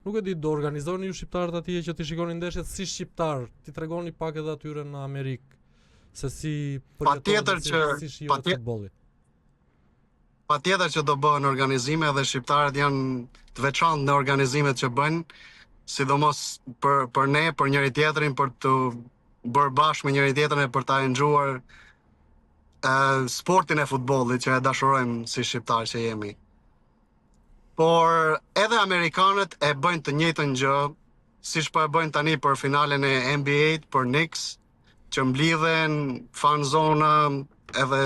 Nuk e di, do organizoni ju shqiptarët atje që t'i shikoni ndeshjet si shqiptar, t'i tregoni pak edhe atyre në Amerikë se si përjetohet si, si shijohet futbolli. Patjetër që do bëhen organizime dhe shqiptarët janë të veçantë në organizimet që bëjnë, sidomos për për ne, për njëri tjetrin, për të bërë bashkë me njëri tjetrin e për ta enjoy-uar sportin e futbollit që e dashurojmë si shqiptarë që jemi. Por edhe amerikanët e bëjnë të njëjtën gjë, siç po e bëjnë tani për finalen e NBA-t, për Knicks, që mblidhen fan zona edhe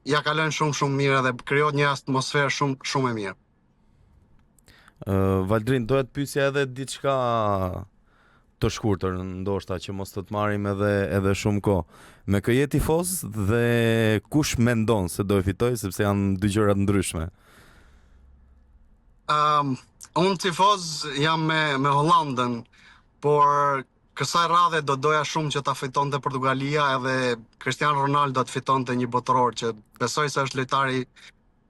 ja kalojnë shumë shumë mirë edhe krijohet një atmosferë shumë shumë e mirë. Uh, Valdrin, doja të pyesja edhe diçka të shkurtër, ndoshta që mos të të marrim edhe edhe shumë kohë. Me kë je tifoz dhe kush mendon se do e fitojë sepse janë dy gjëra të ndryshme. Um, unë tifoz jam me me Hollandën, por Kësaj radhe do doja shumë që ta fitonte Portugalia edhe Cristiano Ronaldo të fitonte një botëror që besoj se është lojtari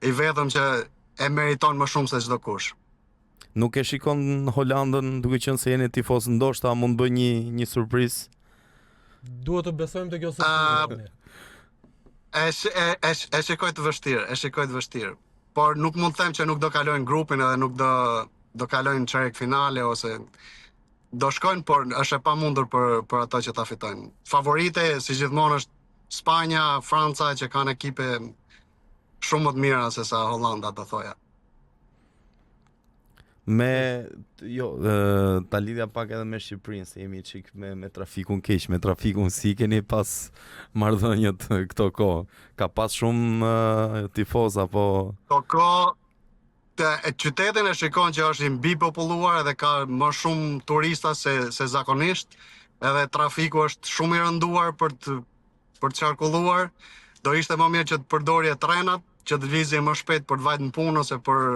i vetëm që e meriton më shumë se çdo kush. Nuk e shikon Holandën duke qenë se jeni tifoz ndoshta mund të bëjë një një surprizë. Duhet të besojmë te kjo surprizë. Uh, e, e, e, e shikoj të vështirë, e shikoj të vështirë. Por nuk mund të them që nuk do kalojnë grupin edhe nuk do do kalojnë çerek finale ose do shkojnë, por është e pamundur për për ato që ta fitojnë. Favorite si gjithmonë është Spanja, Franca që kanë ekipe shumë më të mira se sa Holanda do thoja. Me jo, ta lidhja pak edhe me Shqipërinë, se jemi çik me me trafikun keq, me trafikun si keni pas marrëdhëniet këto kohë. Ka pas shumë uh, tifoz apo Këto kohë Të, qytetin e shikon që është i mbipopulluar edhe ka më shumë turista se se zakonisht, edhe trafiku është shumë i rënduar për të për të qarkulluar. Do ishte më mirë që të përdorje trenat, që të lëvizje më shpejt për të vajtë në punë ose për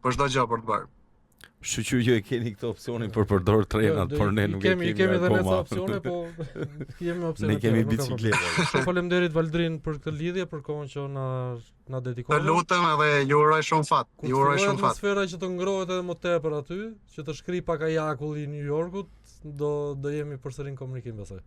për çdo gjë për të bërë. Shyqyr ju e keni këtë opsionin për përdor trenat, jo, por ne nuk e kemi. I kemi edhe ne ca opsione, po kemi opsione. Ne kemi biçikletë. Shumë faleminderit Valdrin për këtë lidhje, për kohën që na na dedikove. Të lutem edhe ju uroj shumë fat. Ju uroj shumë fat. Atmosfera që të ngrohet edhe më tepër aty, që të shkrijë pak ai akulli i New Yorkut, do do jemi përsëri në komunikim besoj.